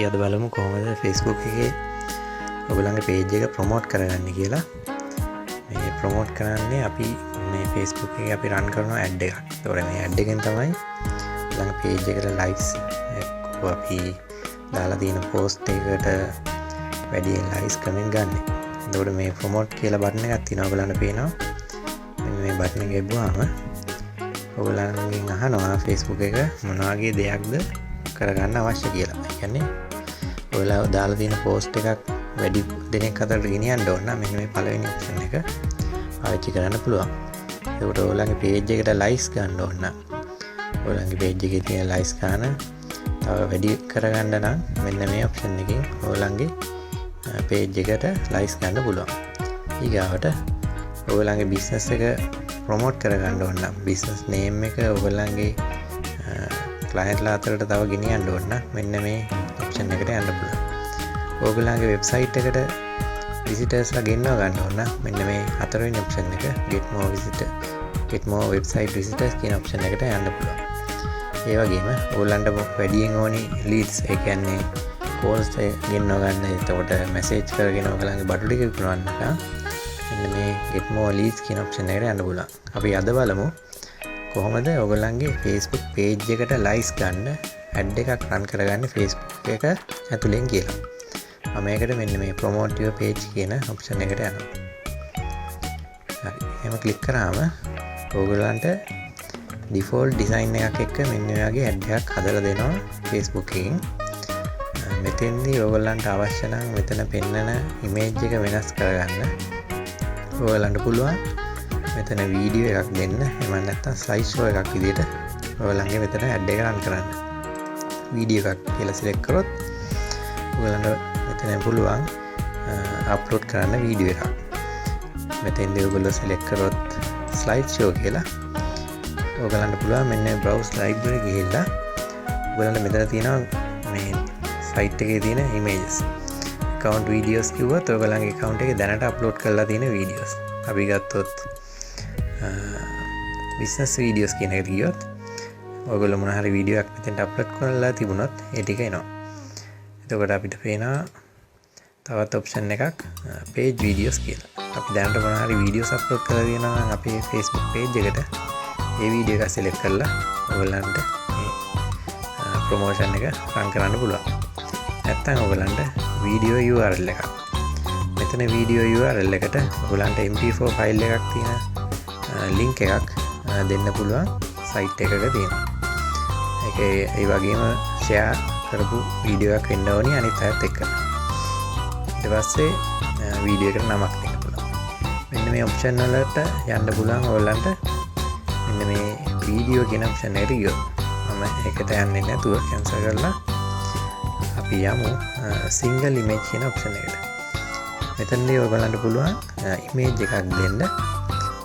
අපි අද බලමු කොහොමද Facebook එකේ ඔයගොල්ලන්ගේ පේජ් එක ප්‍රොමෝට් කරගන්නේ කියලා. මේ ප්‍රොමෝට් කරන්නේ අපි මේ Facebook එකේ අපි රන් කරන ඇඩ් එකක්. ඒතකොට මේ ඇඩ් එකෙන් තමයි ඔයගොල්ලන්ගේ පේජ් එකට ලයික්ස් එක්ක අපි දාලා තියෙන පෝස්ට් එකකට වැඩියෙන් ලයික්ස්, කමෙන්ට් ගන්න. එතකොට මේ ප්‍රොමෝට් කියලා බටන් එකක් තියෙනවා, ඔයගොල්ලන්ට පේනවා. මෙන්න මේ බටන් එක එබුවාම ඔයගොල්ලන්ගෙන් අහනවා Facebook එක මොන වගේ දෙයක්ද කරගන්න අවශ්‍ය කියලා. ඒ කියන්නේ ඔයාලා දාලා තියෙන පෝස්ට් එකක් වැඩි දෙනෙක් අතරට ගෙනියන්න ඕන නම් මෙන්න මේ පළවෙනි ඔප්ෂන් එක පාවිච්චි කරන්න පුළුවන්. එතකොට ඔයාලගේ පේජ් එකට ලයික්ස් ගන්න ඕන නම්, ඔයාලගේ පේජ් එකේ තියෙන ලයික්ස් ගන්න තව වැඩි කරගන්න නම් මෙන්න මේ ඔප්ෂන් එකෙන් ඔයාලගේ පේජ් එකට ලයික්ස් ගන්න පුළුවන්. ඊගාවට ඔයගොල්ලන්ගේ බිස්නස් එක ප්‍රොමෝට් කරගන්න ඕන නම්, බිස්නස් නේම් එක ඔයගොල්ලන්ගේ ක්ලයන්ට්ලා අතරට තව ගෙනියන්න ඕන නම් මෙන්න මේ ඔප්ෂන් එකට යන්න පුළුවන්. ඔයගොල්ලන්ගේ වෙබ්සයිට් එකට විසිටර්ස්ලා ගෙන්වා ගන්න ඕන නම් මෙන්න මේ හතරවෙනි ඔප්ෂන් එක, get more visitor, get more website visitors කියන ඔප්ෂන් එකට යන්න පුළුවන්. ඒ වගේම ඔයගොල්ලන්ට වැඩියෙන් ඕනි ලීඩ්ස්, ඒ කියන්නේ කෝල්ස් ගෙන්වා ගන්න, එතකොට මැසේජ් කරගෙන ඔයගොල්ලන්ගේ බඩු ටික විකුණන්න නම් මෙන්න මේ get more leads කියන ඔප්ෂන් එකට යන්න පුළුවන්. අපි අද බලමු කොහොමද ඔයගොල්ලන්ගේ Facebook page එකට likes ගන්න ඇඩ් එකක් රන් කරගන්නේ Facebook එක ඇතුලෙන් කියලා. මම ඒකට මෙන්න මේ promote your page කියන ඔප්ෂන් එකට යනවා. හරි. එහෙම ක්ලික් කරාම ඔයගොල්ලන්ට ඩිෆෝල්ට් ඩිසයින් එකක් එක්ක මෙන්න මේ වගේ ඇඩ් එකක් හදලා දෙනවා Facebook එකෙන්. මෙතෙන්දී ඔයගොල්ලන්ට අවශ්‍ය නම් මෙතන පෙන්නන ඉමේජ් එක වෙනස් කරගන්න ඔයගොල්ලන්ට පුළුවන්. මෙතන වීඩියෝ එකක් දෙන්න, එහෙම නැත්නම් ස්ලයිඩ් ෂෝ එකක් විදිහට ඔයගොල්ලන්ගේ මෙතන ඇඩ් එක රන් කරන්න. වීඩියෝ එකක් කියලා සිලෙක්ට් කරොත් ඔයගොල්ලන්ට මෙතන පුළුවන් අප්ලෝඩ් කරන්න වීඩියෝ එකක්. මෙතෙන්දී ඔයගොල්ලෝ සිලෙක්ට් කරොත් ස්ලයිඩ් ෂෝ කියලා, ඔයගොල්ලන්ට පුළුවන් මෙන්න බ්‍රවුස් ලයිබ්‍රරි ගිහිල්ලා ඔයගොල්ලන්ට මෙතන තියෙනවා මේ සයිට් එකේ තියෙන ඉමේජස්. Account videos කිව්වොත් ඔයගොල්ලන්ගේ account එකේ දැනට අප්ලෝඩ් කරලා තියෙන වීඩියෝස්. අපි ගත්තොත් බිස්නස් වීඩියෝස් කියන එකට ගියොත් ඔයගොල්ලෝ මොන හරි වීඩියෝ එකක් මෙතෙන්ට අප්ලෝඩ් කරලා තිබුණොත් ඒ ටික එනවා. එතකොට අපිට පේනවා තවත් ඔප්ෂන් එකක් පේජ් වීඩියෝස් කියලා. අපි දැනට මොන හරි වීඩියෝස් අප්ලෝඩ් කරලා තියෙනවා නම් අපේ Facebook page එකට, ඒ වීඩියෝ එක සිලෙක්ට් කරලා ඔයගොල්ලන්ට මේ ප්‍රොමෝෂන් එක රන් කරන්න පුළුවන්. නැත්තම් ඔයගොල්ලන්ට වීඩියෝ URL එකක්. මෙතන වීඩියෝ URL එකට ඔයගොල්ලන්ට MP4 file එකක් තියෙන ලින්ක් එකක් දෙන්න පුළුවන් සයිට් එකක තියෙන. ඒක ඒ වගේම ෂෙයා කරපු වීඩියෝ එකක් වෙන්න ඕනි අනිත් අයත් එක්ක. ඊට පස්සේ වීඩියෝ එකට නමක් දෙන්න පුළුවන්. මෙන්න මේ ඔප්ෂන් වලට යන්න පුළුවන් ඔයගොල්ලන්ට මෙන්න මේ වීඩියෝ කියන ඔප්ෂන් එකට ගියොත්. මම ඒකට යන්නේ නැතුව කැන්සල් කරලා අපි යමු සිංගල් ඉමේජ් කියන ඔප්ෂන් එකට. මෙතනදී ඔයගොල්ලන්ට පුළුවන් ඉමේජ් එකක් දෙන්න.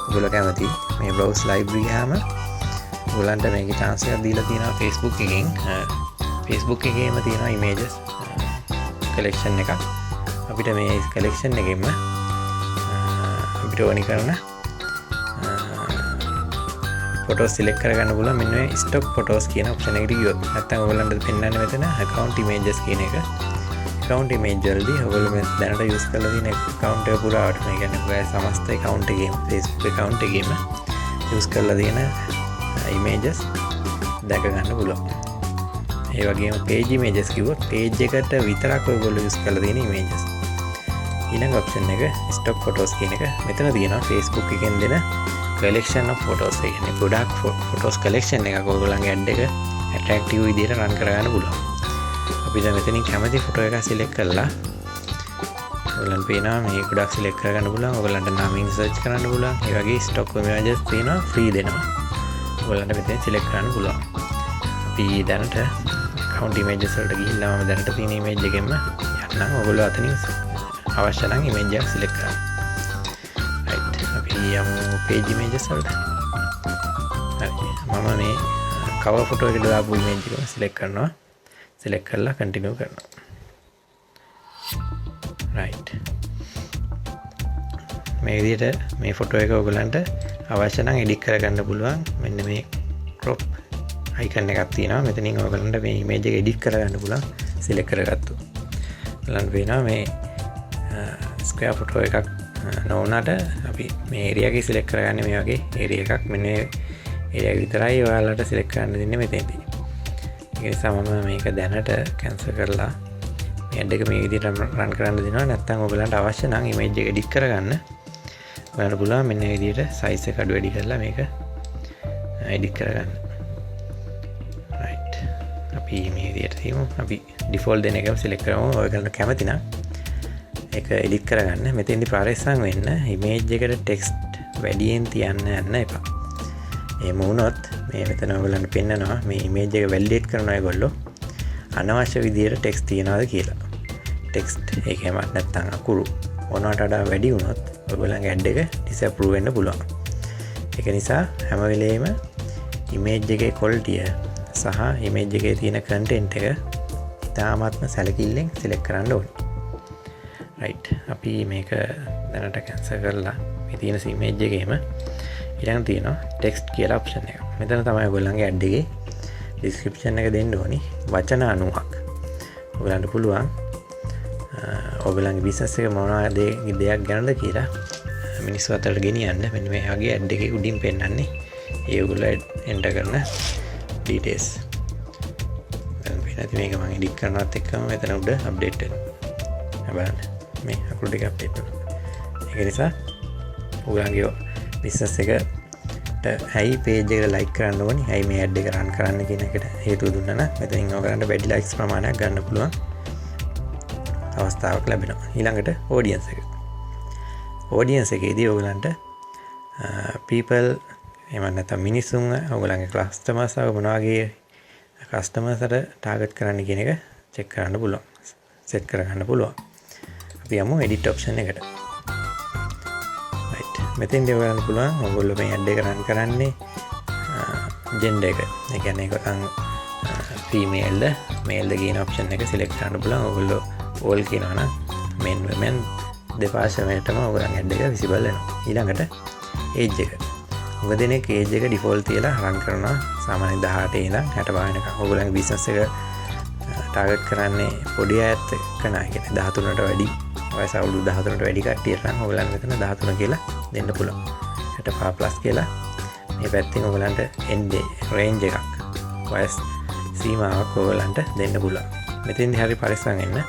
ඔයගොල්ලෝ කැමති මේ බ්‍රවුස් ලයිබ්‍රරි ගියාම ඔයගොල්ලන්ට මේකේ චාන්ස් එකක් දීලා තියෙනවා Facebook එකෙන්. Facebook එකේම තියෙනවා ඉමේජස් කලෙක්ෂන් එකක්. අපිට මේ කලෙක්ෂන් එකෙන්ම අපිට ඕනි කරන ෆොටෝස් සිලෙක්ට් කරගන්න පුළුවන් මෙන්න මේ ස්ටොක් ෆොටෝස් කියන ඔප්ෂන් එකට ගියොත්. නැත්නම් ඔයගොල්ලන්ට පෙන්වන්නේ මෙතන account images කියන එක. Account image වලදී ඔයගොල්ලෝ මේ දැනට යූස් කරලා තියෙන account එක පුරාවට, මේ කියන්නේ ඔයාගේ සමස්ත account එකේම, Facebook account එකේම යූස් කරලා තියෙන ඉමේජස් දැක ගන්න පුළුවන්. ඒ වගේම page images කිව්වොත් page එකට විතරක් ඔයගොල්ලෝ යූස් කරලා තියෙන images. ඊළඟ ඔප්ෂන් එක ස්ටොක් ෆොටෝස් කියන එක. මෙතන තියෙනවා Facebook එකෙන් දෙන collection of photos. ඒ කියන්නේ ගොඩාක් ෆොටෝස් කලෙක්ෂන් එකක් ඔයගොල්ලන්ගේ ඇඩ් එක ඇට්‍රැක්ටිව් විදිහට රන් කරගන්න පුළුවන්. අපිට මෙතනින් කැමති ෆොටෝ එකක් සිලෙක්ට් කරලා ඔයගොල්ලන් පේනවා මේ ගොඩක් සිලෙක්ට් කරගන්න පුළුවන්. ඔයගොල්ලන්ට නමින් සර්ච් කරන්න පුළුවන්. ඒ වගේ ස්ටොක් ඉමේජස් තියෙනවා, ෆ්‍රී දෙනවා. ඔයගොල්ලන්ට මෙතෙන් සිලෙක්ට් කරන්න පුළුවන්. අපි දැනට account images වලට ගිහිල්ලා මම දැනට තියෙන ඉමේජ් එකෙන්ම යන්නම්. ඔයගොල්ලෝ අතනින් අවශ්‍ය නම් ඉමේජ් එකක් සිලෙක්ට් කරන්න. රයිට්, අපි යමු පේජ් ඉමේජස් වලට. හරි, මම මේ කවර් ෆොටෝ එකට දාපු ඉමේජ් එකම සිලෙක්ට් කරනවා. සිලෙක්ට් කරලා කන්ටිනියු කරනවා. රයිට්, මේ විදිහට මේ ෆොටෝ එක ඔයගොල්ලන්ට අවශ්‍ය නම් එඩිට් කරගන්න පුළුවන්. මෙන්න මේ ක්‍රොප් අයිකන් එකක් තියෙනවා. මෙතනින් ඔයගොල්ලන්ට මේ ඉමේජ් එක එඩිට් කරගන්න පුළුවන්. සිලෙක්ට් කරගත්තොත්. බලන්න පේනවා මේ ස්ක්වයර් ෆොටෝ එකක් නොවුනට අපි මේ ඒරියා එකේ සිලෙක්ට් කරගන්නේ මේ වගේ ඒරියා එකක්. මෙන්න මේ ඒරියා එක විතරයි ඔයාලට සිලෙක්ට් කරන්න දෙන්නේ මෙතෙන්දී. ඒ නිසා මම මේක දැනට කැන්සල් කරලා මේ ඇඩ් එක මේ විදිහට රන් කරන්න දෙනවා. නැත්නම් ඔයගලන්ට අවශ්‍ය නම් ඉමේජ් එක එඩිට් කරගන්න ඔයාලට පුළුවන් මෙන්න මේ විදිහට සයිස් එක අඩු වැඩි කරලා මේක එඩිට් කරගන්න. රයිට්, අපි මේ විදිහට තියමු. අපි ඩිෆෝල්ට් දෙන එකම සිලෙක්ට් කරමු. ඔයගලන්ට කැමති නම් ඒක එඩිට් කරගන්න. මෙතෙන්දි ප්‍රවේශම් වෙන්න, ඉමේජ් එකට ටෙක්ස්ට් වැඩියෙන් තියන්න යන්න එපා. එහෙම වුණොත් මේ මෙතන ඔයගලන්ට පෙන්නනවා මේ ඉමේජ් එක වැලිඩේට් කරන ඒගොල්ලෝ අනවශ්‍ය විදියට ටෙක්ස්ට් තියනවාද කියලා. ටෙක්ස්ට් ඒ කියන්නේ නැත්නම් අකුරු ඕනවට වඩා වැඩි වුණොත් ඔයගොල්ලන්ගේ ඇඩ් එක ඩිස්ඇප්‍රූව් වෙන්න පුළුවන්. ඒක නිසා හැම වෙලේම ඉමේජ් එකේ ක්වොලිටිය සහ ඉමේජ් එකේ තියෙන කන්ටෙන්ට් එක ඉතාමත්ම සැලකිල්ලෙන් සිලෙක්ට් කරන්න ඕනේ. රයිට්, අපි මේක දැනට කැන්සල් කරලා මේ තියෙන ඉමේජ් එකේම ඊළඟ තියෙනවා ටෙක්ස්ට් කියලා ඔප්ෂන් එක. මෙතන තමයි ඔයගොල්ලන්ගේ ඇඩ් එකේ ඩිස්ක්‍රිප්ෂන් එක දෙන්න ඕනි වචන 90ක්. ඔයගොල්ලන්ට පුළුවන් ඔයගොල්ලන්ගේ බිස්නස් එක මොන දෙයක් ගැනද කියලා මිනිස්සු අතරට ගෙනියන්න මෙන්න මේ වගේ ඇඩ් එකේ උඩින් පෙන්නන්නේ ඒ ඔයගොල්ලෝ එන්ටර් කරන ඩීටේල්ස්. දැන් පේන ඇති මේක මම එඩිට් කරනවත් එක්කම මෙතන උඩ අප්ඩේට් වෙනවා. බලන්න මේ අකුරු ටික අප්ඩේට් වෙනවා. ඒක නිසා ඔයගොල්ලන්ගේ බිස්නස් එකට ඇයි පේජ් එකට ලයික් කරන්න ඕනි, ඇයි මේ ඇඩ් එක රන් කරන්න කියන එකට හේතුව දුන්නා නම් මෙතනින් ඔයගලන්ට වැඩි ලයික්ස් ප්‍රමාණයක් ගන්න පුළුවන් අවස්ථාවක් ලැබෙනවා. ඊළඟට ඔඩියන්ස් එක. ඔඩියන්ස් එකේදී ඔයගලන්ට පීපල් එහෙම නැත්නම් මිනිස්සුන් ඔයගලන්ගේ කස්ටමර්ස් මොන වගේ කස්ටමර්ස්ට ටාගට් කරන්න කියන එක චෙක් කරන්න පුළුවන්. සෙට් කරගන්න පුළුවන්. අපි යමු එඩිට් ඔප්ෂන් එකට. රයිට්, මෙතෙන්දී ඔයගලන්ට පුළුවන් ඔයගොල්ලෝ මේ ඇඩ් එක රන් කරන්නේ ජෙන්ඩර් එක. ඒ කියන්නේ ඒකන් ෆීමේල්ද මේල්ද කියන ඔප්ෂන් එක සිලෙක්ට් කරන්න පුළුවන්. ඔයගොල්ලෝ ඕල් කියනවා නම් මෙන් විමෙන් දෙපාර්ශ්වයටම ඔයගොල්ලන් ඇඩ් එක විසිබල් වෙනවා. ඊළඟට ඒජ් එක. හුඟ දෙනෙක් ඒජ් එක ඩිෆෝල්ට් තියලා රන් කරනවා. සාමාන්‍යයෙන් 18 ඉඳන් 65 වෙනකම්. ඔයගොල්ලන්ගේ බිස්නස් එක ටාගට් කරන්නේ පොඩි අයත් එක්ක නෑ. ඒ කියන්නේ 13ට වැඩි වයස අවුරුදු 13ට වැඩි කට්ටියට නම් ඔයගොල්ලන් මෙතන 13 කියලා දෙන්න පුළුවන්. 65 ප්ලස් කියලා මේ පැත්තෙන් ඔයගොල්ලන්ට එන්නේ රේන්ජ් එකක් වයස් සීමාවක් ඔයගොල්ලන්ට දෙන්න පුළුවන්. මෙතෙන්දි හරි පරිස්සම් වෙන්න.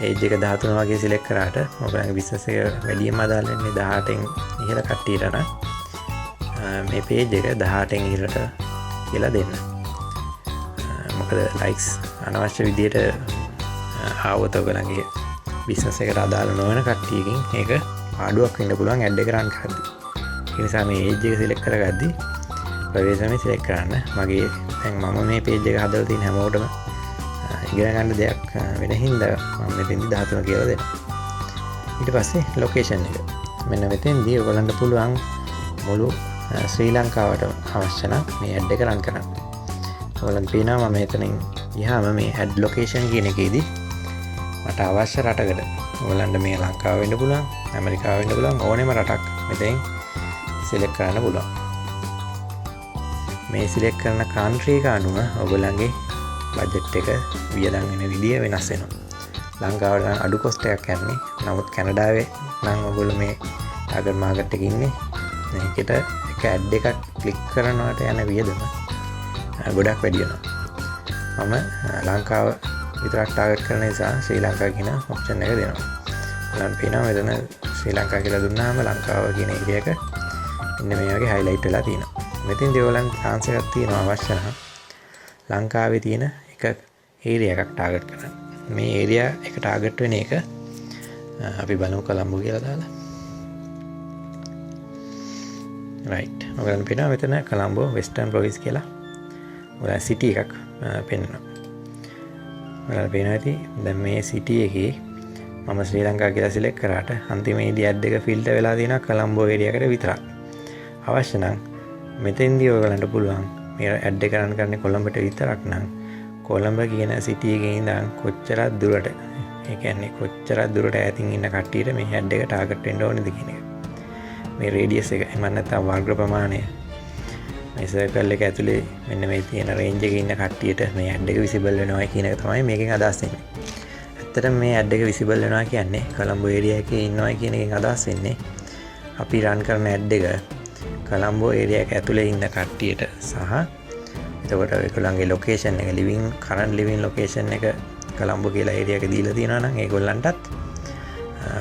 ඒජ් එක 13 වගේ සිලෙක්ට් කරාට ඔයගොල්ලන්ගේ බිස්නස් එක වැඩියෙන්ම අදාළ වෙන්නේ 18න් ඉහළ කට්ටියට නම් මේ පේජ් එක 18න් ඉහළට කියලා දෙන්න. මොකද ලයික්ස් අනවශ්‍ය විදියට ආවොත් ඔයගොල්ලන්ගේ බිස්නස් එකට අදාළ නොවන කට්ටියකින් ඒක පාඩුවක් වෙන්න පුළුවන් ඇඩ් එක රන් කරද්දි. ඒ නිසා මේ ඒජ් එක සිලෙක්ට් කරගද්දි ප්‍රවේශමෙන් සිලෙක්ට් කරන්න. මගේ දැන් මම මේ පේජ් එක හදලා තියෙන හැමෝටම ඉගෙන ගන්න දෙයක් වෙන හින්දා මම මෙතෙන්දි 13 කියලා දෙනවා. ඊට පස්සේ ලොකේෂන් එක. මෙන්න මෙතෙන්දී ඔයගොල්ලන්ට පුළුවන් මුළු ශ්‍රී ලංකාවට අවශ්‍ය නම් මේ ඇඩ් එක රන් කරන්න. ඔයගොල්ලන් පේනවා මම මෙතනින් ගියාම මේ ඇඩ් ලොකේෂන් කියන එකේදී මට අවශ්‍ය රටකට ඔයගොල්ලන්ට මේ ලංකාව වෙන්න පුළුවන්, ඇමරිකාව වෙන්න පුළුවන්, ඕනෙම රටක් මෙතෙන් සිලෙක්ට් කරන්න පුළුවන්. මේ සිලෙක්ට් කරන කන්ට්‍රි එක අනුව ඔයගොල්ලන්ගේ බජට් එක වියදම් වෙන විදිය වෙනස් වෙනවා. ලංකාවට නම් අඩු කොස්ට් එකක් යන්නේ. නමුත් කැනඩාවේ නම් ඔයගොල්ලෝ මේ ටාගට් මාකට් එකේ ඉන්නේ. මේකට එක ඇඩ් එකක් ක්ලික් කරනවට යන වියදම ගොඩක් වැඩි වෙනවා. මම ලංකාව විතරක් ටාගට් කරන නිසා ශ්‍රී ලංකා කියන ඔප්ෂන් එක දෙනවා. ඔයාලන්ට පේනවා මෙතන ශ්‍රී ලංකා කියලා දුන්නාම ලංකාව කියන ඒරියා එක මෙන්න මේ වගේ හයිලයිට් වෙලා තියෙනවා. මෙතෙන්දී ඔයගොල්ලන්ට චාන්ස් එකක් තියෙනවා අවශ්‍ය නම් ලංකාවේ තියෙන එක ඒරියා එකක් ටාගට් කරන්න. මේ ඒරියා එක ටාගට් වෙන එක අපි බලමු කොළඹ කියලා දාලා. රයිට්, ඔයගොල්ලන්ට පේනවා මෙතන කොළඹ වෙස්ටර්න් ප්‍රොවින්ස් කියලා ඔයාලා සිටි එකක් පෙන්වනවා. ඔයාලා පේනවා ඇති දැන් මේ සිටි එකේ මම ශ්‍රී ලංකා කියලා සිලෙක්ට් කරාට අන්තිමේදී ඇඩ් එක ෆිල්ටර් වෙලා තියෙනවා කොළඹ ඒරියා එකට විතරක්. අවශ්‍ය නම් මෙතෙන්දී ඔයගලන්ට පුළුවන් මේ ඇඩ් එක රන් කරන්නේ කොළඹට විතරක් නම් කොළඹ කියන සිටි එකේ ඉඳන් කොච්චරක් දුරට, ඒ කියන්නේ කොච්චරක් දුරට ඈතින් ඉන්න කට්ටියට මේ ඇඩ් එක ටාගට් වෙන්න ඕනේද කියන එක. මේ රේඩියස් එක එහෙම නැත්නම් වර්ග ප්‍රමාණය මේ සර්කල් එක ඇතුලේ මෙන්න මේ තියෙන රේන්ජ් එකේ ඉන්න කට්ටියට මේ ඇඩ් එක විසිබල් වෙනවා කියන එක තමයි මේකෙන් අදහස් වෙන්නේ. ඇත්තටම මේ ඇඩ් එක විසිබල් වෙනවා කියන්නේ කොළඹ ඒරියා එකේ ඉන්නවා කියන එකෙන් අදහස් වෙන්නේ අපි රන් කරන ඇඩ් එක කොළඹ ඒරියා එක ඇතුලේ ඉන්න කට්ටියට සහ එතකොට ඒගොල්ලන්ගේ ලොකේෂන් එක ලිවිං කරන්ට් ලිවිං ලොකේෂන් එක කොළඹ කියලා ඒරියා එක දීලා තියෙනවා නම් ඒගොල්ලන්ටත්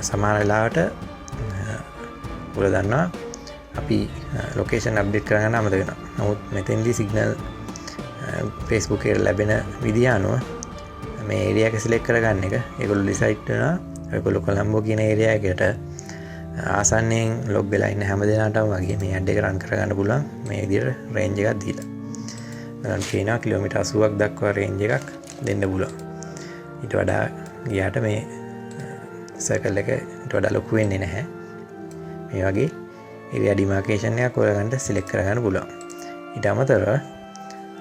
සමහර වෙලාවට ඔයගොල්ලෝ දන්නවා අපි ලොකේෂන් අප්ඩේට් කරගන්න අමතක වෙනවා. නමුත් මෙතෙන්දී සිග්නල් Facebook එකට ලැබෙන විදිය අනුව මේ ඒරියා එක සිලෙක්ට් කරගන්න එක ඒගොල්ලෝ ඩිසයිඩ් වෙනවා. ඒගොල්ලෝ කොළඹ කියන ඒරියා එකට ආසන්නයෙන් ලොග් වෙලා ඉන්න හැම දෙනාටම වගේ මේ ඇඩ් එක රන් කරගන්න පුළුවන් මේ විදියට රේන්ජ් එකක් දීලා. බලන්න පේනවා කිලෝමීටර් 80ක් දක්වා රේන්ජ් එකක් දෙන්න පුළුවන්. ඊට වඩා ගියාට මේ සර්කල් එක ඊට වඩා ලොකු වෙන්නේ නැහැ. මේ වගේ ඒරියා ඩිමාර්කේෂන් එකක් ඔයාලන්ට සිලෙක්ට් කරගන්න පුළුවන්. ඊට අමතරව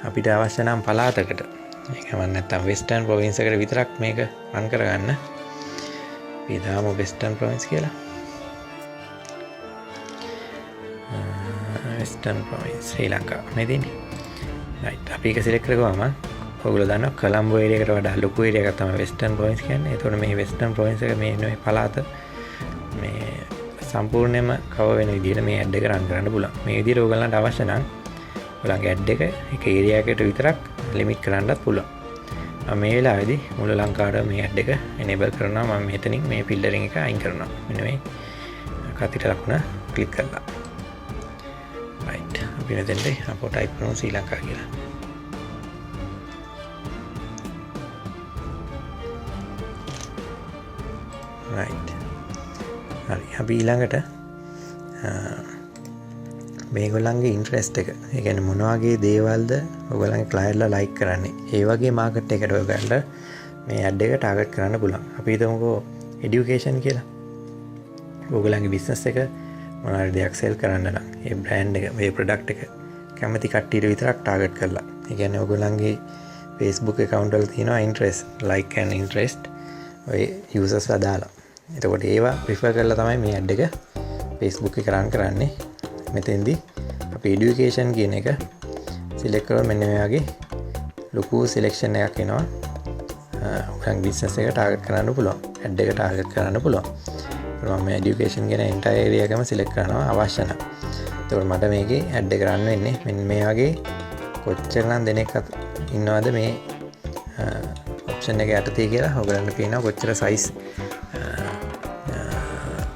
අපිට අවශ්‍ය නම් පළාතකට, ඒ කියන්නේ නැත්තම් වෙස්ටර්න් ප්‍රොවින්ස් එකට විතරක් මේක රන් කරගන්න අපි දාමු වෙස්ටර්න් ප්‍රොවින්ස් කියලා. වෙස්ටර්න් ප්‍රොවින්ස් ශ්‍රී ලංකාව මේ තියෙන්නේ. රයිට්, අපි ඒක සිලෙක්ට් කරගුවාම ඔයගොල්ලෝ දන්නවා කොළඹ ඒරියා එකට වඩා ලොකු ඒරියා එකක් තමයි වෙස්ටර්න් ප්‍රොවින්ස් කියන්නේ. ඒතකොට මේ වෙස්ටර්න් ප්‍රොවින්ස් එක මේ මේ පළාත මේ සම්පූර්ණයෙන්ම කවර් වෙන විදිහට මේ ඇඩ් එක රන් කරන්න පුළුවන්. මේ විදිහට ඔයගොල්ලන්ට අවශ්‍ය නම් ඔයගොල්ලන්ගේ ඇඩ් එක එක ඒරියා එකකට විතරක් ලිමිට් කරන්නත් පුළුවන්. මම මේ වෙලාවේදී මුළු ලංකාවට මේ ඇඩ් එක එනේබල් කරනවා. මම මෙතනින් මේ ෆිල්ටරින් එක අයින් කරනවා. මෙන්න මේ කතිර ලකුණ ක්ලික් කරලා. රයිට්, අපි මෙතෙන්ට අපෝ ටයිප් කරමු ශ්‍රී ලංකා කියලා. රයිට්, හරි, අපි ඊළඟට මේගොල්ලන්ගේ ඉන්ට්‍රෙස්ට් එක, ඒ කියන්නේ මොන වගේ දේවල්ද ඔයගොල්ලන්ගේ ක්ලයන්ට්ලා ලයික් කරන්නේ, ඒ වගේ මාකට් එකට ඔයගොල්ලන්ට මේ ඇඩ් එක ටාගට් කරන්න පුළුවන්. අපි හිතමුකෝ එඩියුකේෂන් කියලා. ඔයගොල්ලන්ගේ බිස්නස් එක මොන හරි දෙයක් සෙල් කරන්න නම් ඒ බ්‍රෑන්ඩ් එක, මේ ප්‍රොඩක්ට් එක කැමති කට්ටියට විතරක් ටාගට් කරලා. ඒ කියන්නේ ඔයගොල්ලන්ගේ Facebook account වල තියෙනවා ඉන්ට්‍රෙස්ට්, ලයික් ඇන්ඩ් ඉන්ට්‍රෙස්ට් ඔය යූසර්ස්ලා දාලා. එතකොට ඒවා ප්‍රිෆර් කරලා තමයි මේ ඇඩ් එක Facebook එක රන් කරන්නේ. මෙතෙන්දී අපි එඩියුකේෂන් කියන එක සිලෙක්ට් කරොත් මෙන්න මේ වගේ ලොකු සිලෙක්ෂන් එකක් එනවා. ඔයගොල්ලන්ගේ බිස්නස් එක ටාගට් කරන්න පුළුවන්, ඇඩ් එක ටාගට් කරන්න පුළුවන්. ඒත් මම මේ එඩියුකේෂන් කියන එන්ටයර් ඒරියා එකම සිලෙක්ට් කරනවා අවශ්‍ය නම්. එතකොට මට මේකේ ඇඩ් එක රන් වෙන්නේ මෙන්න මේ වගේ කොච්චරනම් දෙනෙක් ඉන්නවද මේ ඔප්ෂන් එක යටතේ කියලා ඔයගොල්ලන්ට පේනවා කොච්චර සයිස්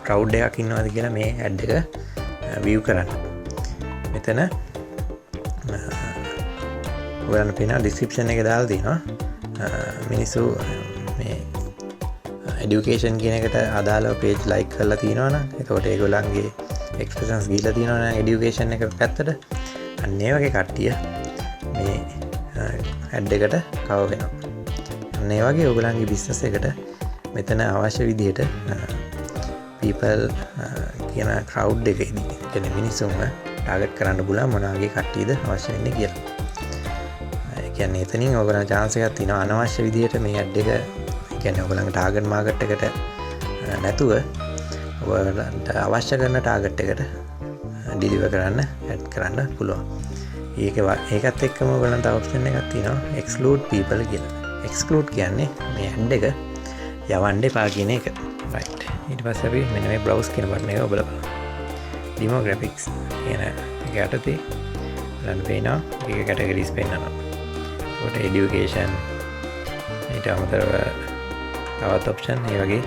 ක්‍රවුඩ් එකක් ඉන්නවද කියලා මේ ඇඩ් එක විව් කරන්න. මෙතන ඔයගොල්ලන්ට පේනවා ඩිස්ක්‍රිප්ෂන් එකේ දාලා තියෙනවා මිනිස්සු මේ එඩියුකේෂන් කියන එකට අදාළව පේජ් ලයික් කරලා තියෙනවා නම්, එතකොට ඒගොල්ලන්ගේ එක්ස්ප්‍රෙෂන්ස් ගිහිල්ලා තියෙනවා නම් එඩියුකේෂන් එක පැත්තට, අන්න ඒ වගේ කට්ටිය මේ ඇඩ් එකට කවර් වෙනවා. අන්න ඒ වගේ ඔයගොල්ලන්ගේ බිස්නස් එකට මෙතන අවශ්‍ය විදිහට people කියන ක්‍රවුඩ් එකේදී, ඒ කියන්නේ මිනිස්සුන්ව ටාගට් කරන්න පුළුවන් මොන වගේ කට්ටියද අවශ්‍ය වෙන්නේ කියලා. ඒ කියන්නේ එතනින් ඔයගොල්ලන් චාන්ස් එකක් තියෙනවා අනවශ්‍ය විදිහට මේ ඇඩ් එක, ඒ කියන්නේ ඔයගොල්ලන්ගේ ටාගට් මාකට් එකට නැතුව ඔයගොල්ලන්ට අවශ්‍ය කරන ටාගට් එකට ඩිලිවර් කරන්න ඇඩ් කරන්න පුළුවන්. ඒකත් එක්කම ඔයගොල්ලන්ට තව ඔප්ෂන් එකක් තියෙනවා එක්ස්ක්ලූඩ් පීපල් කියලා. එක්ස්ක්ලූඩ් කියන්නේ මේ ඇඩ් එක යවන්න එපා කියන එක. රයිට්, ඊට පස්සේ අපි මෙන්න මේ බ්‍රවුස් කියන බටන් එක ඔබලා බලමු. ඩෙමෝග්‍රැෆික්ස් කියන එක යටතේ බලන්න පේනවා එක කැටගරිස් පෙන්නනවා. ඒකට එඩියුකේෂන් ඊට අමතරව තවත් ඔප්ෂන් ඒ වගේ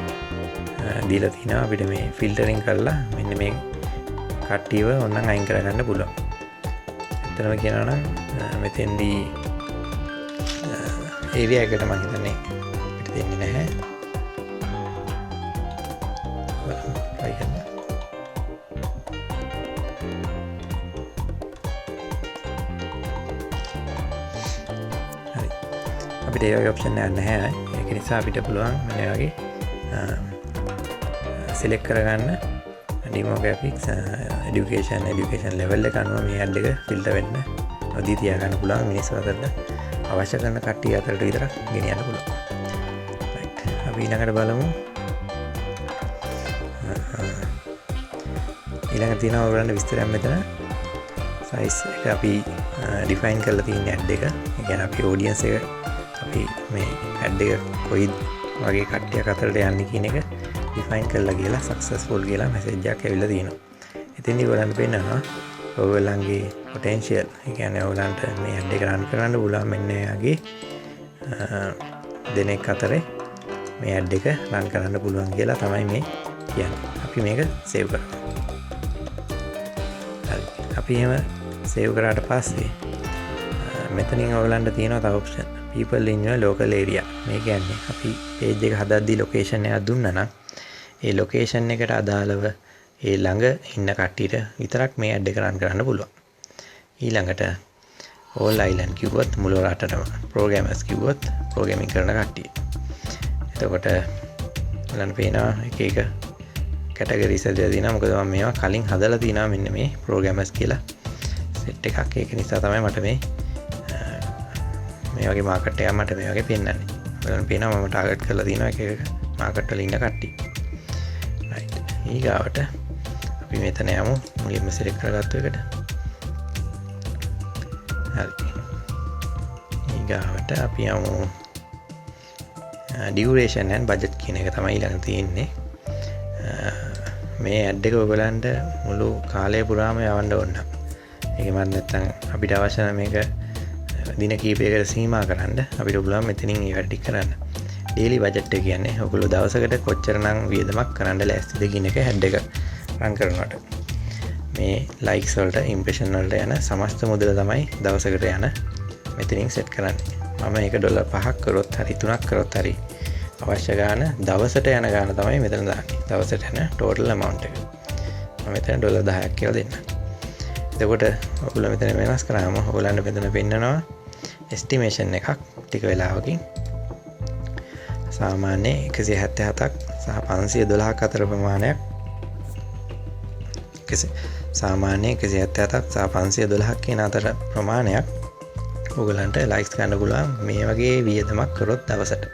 දීලා තිනවා අපිට මේ ෆිල්ටරින් කරලා මෙන්න මේ කට්ටියව ඕනනම් අයින් කරගන්න පුළුවන්. ඇත්තටම කියනවා නම් මෙතෙන්දී ඒරියා එකට මං හිතන්නේ අපිට දෙන්නේ නැහැ. බලමු try කරන්න. හරි. අපිට ඒ වගේ ඔප්ෂන් එකක් නැහැ. ඒක නිසා අපිට පුළුවන් මෙන්න මේ වගේ සිලෙක්ට් කරගන්න ඩෙමෝග්‍රැෆික්ස් එඩියුකේෂන් ලෙවල් එක අනුව මේ ඇඩ් එක ෆිල්ටර් වෙන්න නොදී තියාගන්න පුළුවන්. මිනිස්සු අතරට අවශ්‍ය කරන කට්ටිය අතරට විතරක් ගෙනියන්න පුළුවන්. රයිට්, අපි ඊළඟට බලමු. ඊළඟට තියෙනවා ඔයගොල්ලන්ට විස්තරයක් මෙතන සයිස් එක අපි ඩිෆයින් කරලා තියෙන ඇඩ් එක. ඒ කියන්නේ අපි ඔඩියන්ස් එක, අපි මේ ඇඩ් එක කොයි වගේ කට්ටියක් අතරට යන්නේ කියන එක ඩිෆයින් කරලා කියලා සක්සස්ෆුල් කියලා මැසේජ් එකක් ඇවිල්ලා තියෙනවා. එතෙන්දී ඔයගොල්ලන්ට පෙන්නනවා ඔයගොල්ලන්ගේ පොටෙන්ෂියල්, ඒ කියන්නේ ඔයගොල්ලන්ට මේ ඇඩ් එක රන් කරන්න පුළුවන් මෙන්න එයාගේ දෙනෙක් අතරේ මේ ඇඩ් එක රන් කරන්න පුළුවන් කියලා තමයි මේ කියන්නේ. අපි මේක සේව් කරමු. හරි. අපි එහෙම සේව් කරාට පස්සේ මෙතනින් ඔයගලන්ට තියෙනවා තව option, people in your local area. මේ කියන්නේ අපි පේජ් එක හදද්දී ලොකේෂන් එකක් දුන්නා නම් ඒ ලොකේෂන් එකට අදාළව ඒ ළඟ ඉන්න කට්ටියට විතරක් මේ ඇඩ් එක රන් කරන්න පුළුවන්. ඊළඟට all island කිව්වොත් මුළු රටටම, ප්‍රෝග්‍රෑමර්ස් කිව්වොත් ප්‍රෝග්‍රෑමින් කරන කට්ටිය. එතකොට බලන්න පේනවා එක එක කැටගරිස් හදලා තියෙනවා. මොකද මම මේවා කලින් හදලා තිනවා මෙන්න මේ ප්‍රෝග්‍රෑමර්ස් කියලා සෙට් එකක්. ඒක නිසා තමයි මට මේ මේ වගේ මාකට් එකක් මට මේ වගේ පෙන්වන්නේ. බලන්න පේනවා මම ටාගට් කරලා තියෙනවා එක එක මාකට් වල ඉන්න කට්ටිය. රයිට්. ඊගාවට අපි මෙතන යමු මුලින්ම සිලෙක්ට් කරගත්තු එකට. හරි. ඊගාවට අපි යමු ඩියුරේෂන් ඇන්ඩ් බජට් කියන එක තමයි ඊළඟ තියෙන්නේ. මේ ඇඩ් එක ඔයගලන්ට මුළු කාලය පුරාම යවන්න ඕන නම්, ඒක මත් නැත්තම් අපිට අවශ්‍ය නම් මේක දින කීපයකට සීමා කරන්න අපිට පුළුවන් මෙතනින් ඒ වැඩ ටික කරන්න. ඩේලි බජට් එක කියන්නේ ඔයගොල්ලෝ දවසකට කොච්චර නම් වියදමක් කරන්න ලෑස්තිද කියන එක ඇඩ් එක රන් කරනවට. මේ ලයික්ස් වලට, ඉම්ප්‍රෙෂන් වලට යන සමස්ත මුදල තමයි දවසකට යන මෙතනින් සෙට් කරන්නේ. මම ඒක ඩොලර් 5ක් කරොත් හරි 3ක් කරොත් හරි අවශ්‍ය ගාන, දවසට යන ගාන තමයි මෙතන දාන්නේ. දවසට යන ටෝටල් ඇමවුන්ට් එක. මම මෙතන ඩොලර් 10ක් කියලා දෙන්න. එතකොට ඔයගොල්ලෝ මෙතන වෙනස් කරාම ඔයගොල්ලන්ට මෙතන පෙන්නනවා එස්ටිමේෂන් එකක්. ටික වෙලාවකින් සාමාන්‍ය 177ක් සහ 512ක් අතර ප්‍රමාණයක්, සාමාන්‍ය 177ක් සහ 512ක් කියන අතර ප්‍රමාණයක් ඔයගලන්ට ලයික්ස් ගන්න පුළුවන් මේ වගේ වියදමක් කරොත් දවසට.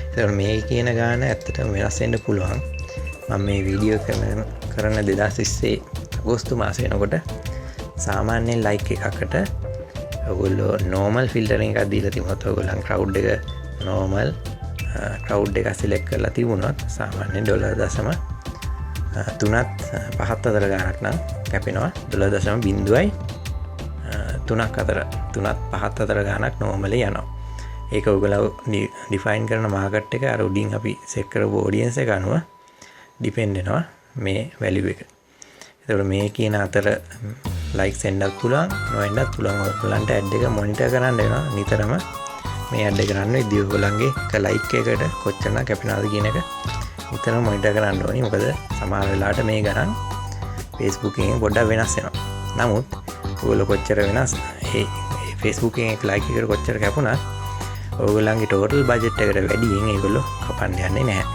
එතකොට මේ කියන ගාන ඇත්තටම වෙනස් වෙන්න පුළුවන්. මම මේ වීඩියෝ කරන කරන 2020 අගෝස්තු මාසෙ වෙනකොට සාමාන්‍යයෙන් ලයික් එකකට ඔයගොල්ලෝ නෝමල් ෆිල්ටරින් එකක් දීලා තිබුණොත්, ඔයගොල්ලන් ක්‍රවුඩ් එක නෝමල් ක්‍රවුඩ් එක සිලෙක්ට් කරලා තිබුණොත්, සාමාන්‍යයෙන් ඩොලර් 0.3ත් පහත් අතර ගානක් නම් කැපෙනවා. ඩොලර් 0.03ක් අතර, තුනත් පහත් අතර ගානක් නෝමලි යනවා. ඒක ඔයගොල්ලෝ ඩිෆයින් කරන මාකට් එක, අර උඩින් අපි සෙට් කරපු ඔඩියන්ස් එක අනුව ඩිපෙන්ඩ් වෙනවා මේ වැලියු එක. එතකොට මේ කියන අතර ලයික්ස් එන්නත් පුළුවන්, නොඑන්නත් පුළුවන්. ඔයගොල්ලන්ට ඇඩ් එක මොනිටර් කරන්න වෙනවා නිතරම. මේ ඇඩ් එක කරන්න වෙද්දී ඔයගොල්ලන්ගේ එක ලයික් එකකට කොච්චර කැපෙනවද කියන එක නිතරම මොනිටර් කරන්න ඕනි. මොකද සමහර වෙලාවට මේ ගණන් Facebook එකෙන් පොඩ්ඩක් වෙනස් වෙනවා. නමුත් ඔයගොල්ලෝ කොච්චර වෙනස් ඒ Facebook එකෙන් එක ලයික් එකට කොච්චර කැපුණත් ඔයගොල්ලන්ගේ ටෝටල් බජට් එකට වැඩියෙන් ඒගොල්ලෝ කපන්න යන්නේ නැහැ.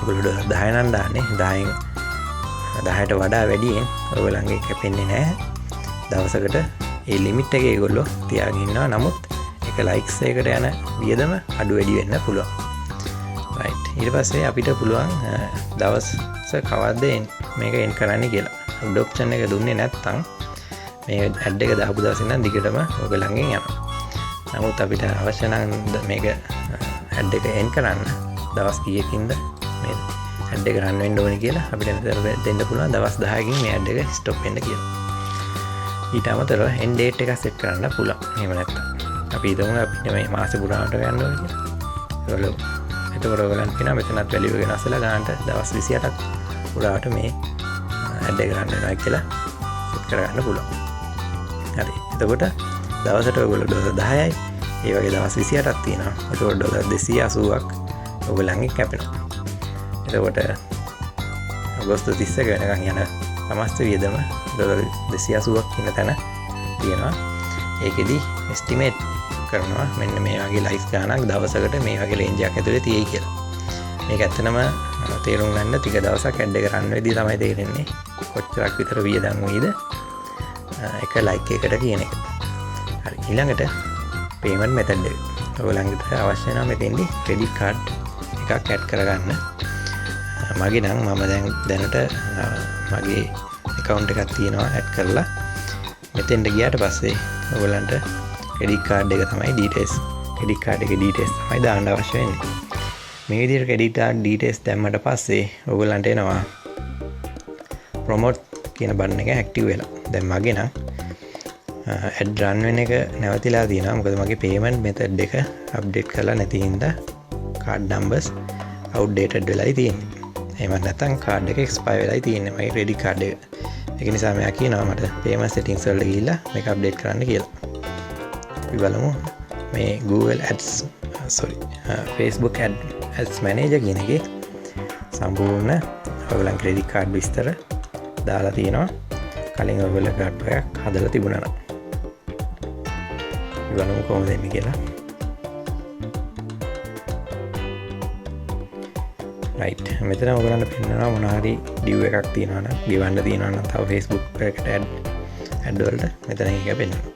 ඔයගොල්ලෝ ඩොලර් 10 නම් දාන්නේ, 10න් 10ට වඩා වැඩියෙන් ඔයගොල්ලන්ගේ කැපෙන්නේ නැහැ. දවසකට ඒ ලිමිට් එක ඒගොල්ලෝ තියාගෙන ඉන්නවා. නමුත් එක ලයික්ස් එකකට යන වියදම අඩු වැඩි වෙන්න පුළුවන්. රයිට්. ඊට පස්සේ අපිට පුළුවන් දවස කවද්ද මේක එන්ඩ් කරන්න කියලා. උඩ ඔප්ෂන් එක දුන්නේ නැත්නම් මේ ඇඩ් එක දාපු දවසේ ඉඳන් දිගටම ඔයගොල්ලන්ගෙන් යනවා. නමුත් අපිට අවශ්‍ය නම් මේක ඇඩ් එක එන්ඩ් කරන්න දවස් කීයකින්ද මේ ඇඩ් එක රන් වෙන්න ඕනි කියලා අපිට මෙතන දෙන්න පුළුවන් දවස් 10කින් මේ ඇඩ් එක ස්ටොප් වෙන්න කියලා. ඊට අමතරව එන්ඩ් ඩේට් එකක් සෙට් කරන්න පුළුවන්. එහෙම නැත්නම් අපි හිතමු අපිට මේ මාසෙ පුරාවට ගන්න ඕනි කියලා. ඒගොල්ලෝ එතකොට ඔයගලන්ට පේනවා මෙතනත් වැලියු එක වෙනස් වෙලා ගානට දවස් 28ක් පුරාවට මේ ඇඩ් එක රන් වෙනවා කියලා සෙට් කරගන්න පුළුවන්. හරි. එතකොට දවසට ඔයගොල්ලෝ ඩොලර් 10යි, ඒ වගේ දවස් 28ක් තියෙනවා. එතකොට ඩොලර් 280ක් ඔයගොල්ලන්ගේ කැපෙනවා. එතකොට අගෝස්තු 31 වෙනකන් යන සමස්ත වියදම ඩොලර් 280ක් කියන තැන තියෙනවා. ඒකෙදි එස්ටිමේට් කරනවා මෙන්න මේ වගේ ලයික්ස් ගාණක් දවසකට මේ වගේ රේන්ජ් එකක් ඇතුලේ තියෙයි කියලා. මේක ඇත්තටම තේරුම් ගන්න ටික දවසක් ඇඩ් එක රන් වෙද්දී තමයි තේරෙන්නේ කොච්චරක් විතර වියදම් වෙයිද එක ලයික් එකකට කියන එක. හරි, ඊළඟට පේමන්ට් මෙතඩ් එක. ඔයගොල්ලන්ට අවශ්‍ය නම් මෙතෙන්දී ක්‍රෙඩිට් කාඩ් එකක් ඇඩ් කරගන්න. මගේ නම් මම දැන් දැනට මගේ ඇකවුන්ට් එකක් තියෙනවා ඇඩ් කරලා. මෙතෙන්ට ගියාට පස්සේ ඔයගොල්ලන්ට ක්‍රෙඩිට් කාඩ් එක තමයි ඩීටේල්ස්, ක්‍රෙඩිට් කාඩ් එකේ ඩීටේල්ස් තමයි දාන්න අවශ්‍ය වෙන්නේ. මේ විදිහට ක්‍රෙඩිට් කාඩ් ඩීටේල්ස් දැම්මට පස්සේ ඔයගොල්ලන්ට එනවා ප්‍රොමෝට් කියන බටන් එක ඇක්ටිව් වෙලා. දැන් මගේ නම් ඇඩ් රන් වෙන එක නැවතිලා තියෙනවා. මොකද මගේ පේමන්ට් මෙතඩ් එක අප්ඩේට් කරලා නැති හින්දා කාඩ් නම්බර්ස් අවුට්ඩේටඩ් වෙලායි තියෙන්නේ. එහෙම නැත්නම් කාඩ් එක එක්ස්පයර් වෙලායි තියෙන්නේ මගේ ක්‍රෙඩිට් කාඩ් එක. ඒක නිසා මෙයා කියනවා මට පේමන්ට් සෙටින්ග්ස් වලට ගිහිල්ලා මේක අප්ඩේට් කරන්න කියලා. අපි බලමු මේ Google Ads, sorry, Facebook Ads Manager කියන එකේ සම්පූර්ණ ඔයගොල්ලන් ක්‍රෙඩිට් කාඩ් විස්තර දාලා තියෙනවා. කලින් ඔයගොල්ලෝ කාඩ් එකක් හදලා තිබුණා නම්. අපි බලමු කොහොමද එන්නේ කියලා. රයිට්, මෙතන ඔයගොල්ලන්ට පෙන්නනවා මොන හරි ඩිව් එකක් තියෙනවා නම්, ගෙවන්න තියෙනවා නම් තව Facebook එකට ඇඩ් වලට මෙතන ඒක පෙන්නනවා.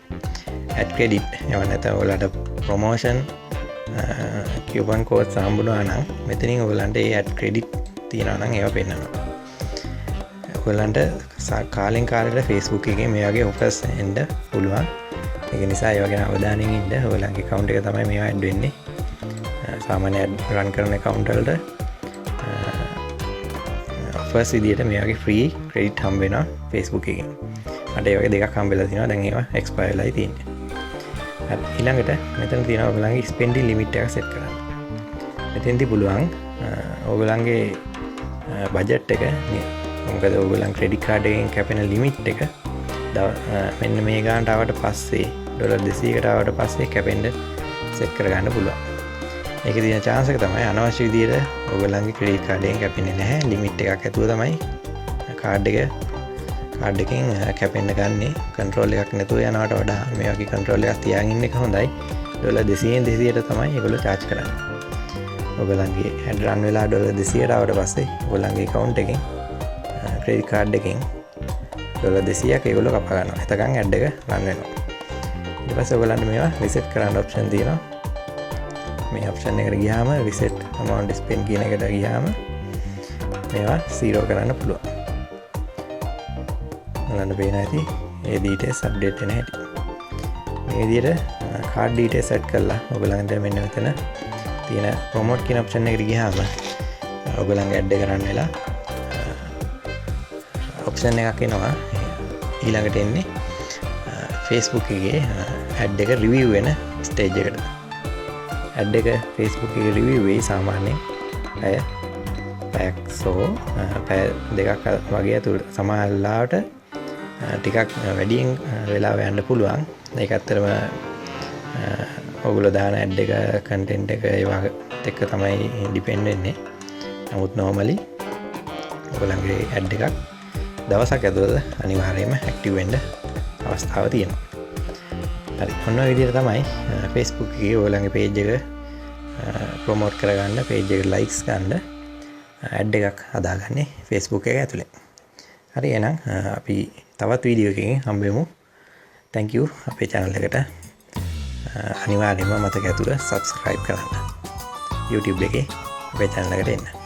ඇඩ් ක්‍රෙඩිට් එහෙම නැත්නම් ඔයගොල්ලන්ට ප්‍රොමෝෂන් කියුපන් කෝඩ්ස් හම්බුනා නම් මෙතනින් ඔයගොල්ලන්ට ඒ ඇඩ් ක්‍රෙඩිට් තියෙනවා නම් ඒවා පෙන්නනවා. ඔයගොල්ලන්ට කාලෙන් කාලෙට Facebook එකේ මේ වගේ ඔෆර්ස් එන්න පුළුවන්. ඒක නිසා ඒවා ගැන අවධානයෙන් ඉන්න. ඔයගොල්ලන්ගේ ඇකවුන්ට් එක තමයි මේවා ඇඩ් වෙන්නේ. සාමාන්‍ය ඇඩ් රන් කරන ඇකවුන්ට් වලට ඔෆර්ස් විදියට මේ වගේ ෆ්‍රී ක්‍රෙඩිට් හම්බ වෙනවා Facebook එකෙන්. මට ඒ වගේ දෙකක් හම්බ වෙලා තිනවා. දැන් ඒවා එක්ස්පයර් වෙලායි තියෙන්නේ. හරි, ඊළඟට මෙතන තියෙනවා ඔයගොල්ලන්ගේ ස්පෙන්ඩින් ලිමිට් එක සෙට් කරන්න. මෙතෙන්දි පුළුවන් ඔයගොල්ලන්ගේ බජට් එක, මොකද ඔයගොල්ලන් ක්‍රෙඩිට් කාඩ් එකෙන් කැපෙන ලිමිට් එක මෙන්න මේ ගානට ආවට පස්සේ ඩොලර් 200කට ආවට පස්සේ කැපෙන්න සෙට් කරගන්න පුළුවන්. ඒකේ තියෙන චාන්ස් එක තමයි අනවශ්‍ය විදියට ඔයගොල්ලන්ගේ ක්‍රෙඩිට් කාඩ් එකෙන් කැපෙන්නේ නැහැ. ලිමිට් එකක් ඇතුව තමයි කාඩ් එකෙන් කැපෙන්න ගන්නේ. කන්ට්‍රෝල් එකක් නැතුව යනවට වඩා මේ වගේ කන්ට්‍රෝල් එකක් තියාගෙන ඉන්න එක හොඳයි. ඩොලර් 200න් 200ට තමයි ඒගොල්ලෝ චාර්ජ් කරන්නේ. ඔයගොල්ලන්ගේ ඇඩ් රන් වෙලා ඩොලර් 200ට ආවට පස්සේ ඔයගොල්ලන්ගේ ඇකවුන්ට් එකෙන් ක්‍රෙඩිට් කාඩ් එකෙන් ඩොලර් 200ක් ඒගොල්ලෝ කපා ගන්නවා. එතකන් ඇඩ් එක රන් වෙනවා. ඊට පස්සේ ඔයගොල්ලන්ට මේවා රිසෙට් කරන්න ඔප්ෂන් තියෙනවා. මේ ඔප්ෂන් එකට ගියාම රිසෙට් amount spend කියන එකට ගියාම මේවා 0 කරන්න පුළුවන්. ඔයාලන්ට පේන ඇති ඒ ඩීටේල්ස් අප්ඩේට් වෙන හැටි. මේ විදිහට කාඩ් ඩීටේල්ස් සෙට් කරලා ඔයගොල්ලන්ට මෙන්න මෙතන තියෙන ප්‍රොමෝට් කියන ඔප්ෂන් එකට ගියාම ඔයගොල්ලන්ගේ ඇඩ් එක රන් වෙලා ඔප්ෂන් එකක් එනවා. ඊළඟට එන්නේ Facebook එකේ ඇඩ් එක රිවිව් වෙන ස්ටේජ් එකට. ඇඩ් එක Facebook එකේ රිවිව් වෙයි සාමාන්‍යයෙන් පැයක් සෝ පැය දෙකක් වගේ ඇතුළත. සමහර වෙලාවට ටිකක් වැඩියෙන් වෙලාව යන්න පුළුවන්. ඒක ඇත්තටම ඔයගොල්ලෝ දාන ඇඩ් එක කන්ටෙන්ට් එක ඒවා එක්ක තමයි ඩිපෙන්ඩ් වෙන්නේ. නමුත් නෝමලි ඔයගොල්ලන්ගේ ඇඩ් එකක් දවසක් ඇතුළත අනිවාර්යයෙන්ම ඇක්ටිව් වෙන්න අවස්ථාව තියෙනවා. හරි, ඔන්න ඔය විදිහට තමයි Facebook එකේ ඔයගොල්ලන්ගේ පේජ් එක ප්‍රොමෝට් කරගන්න, පේජ් එකට ලයික්ස් ගන්න ඇඩ් එකක් හදාගන්නේ Facebook එක ඇතුලේ. හරි, එහෙනම් අපි තවත් වීඩියෝ එකකින් හම්බෙමු. Thank you. අපේ channel එකට අනිවාර්යයෙන්ම මතක ඇතුව subscribe කරන්න. YouTube එකේ අපේ channel එකට එන්න.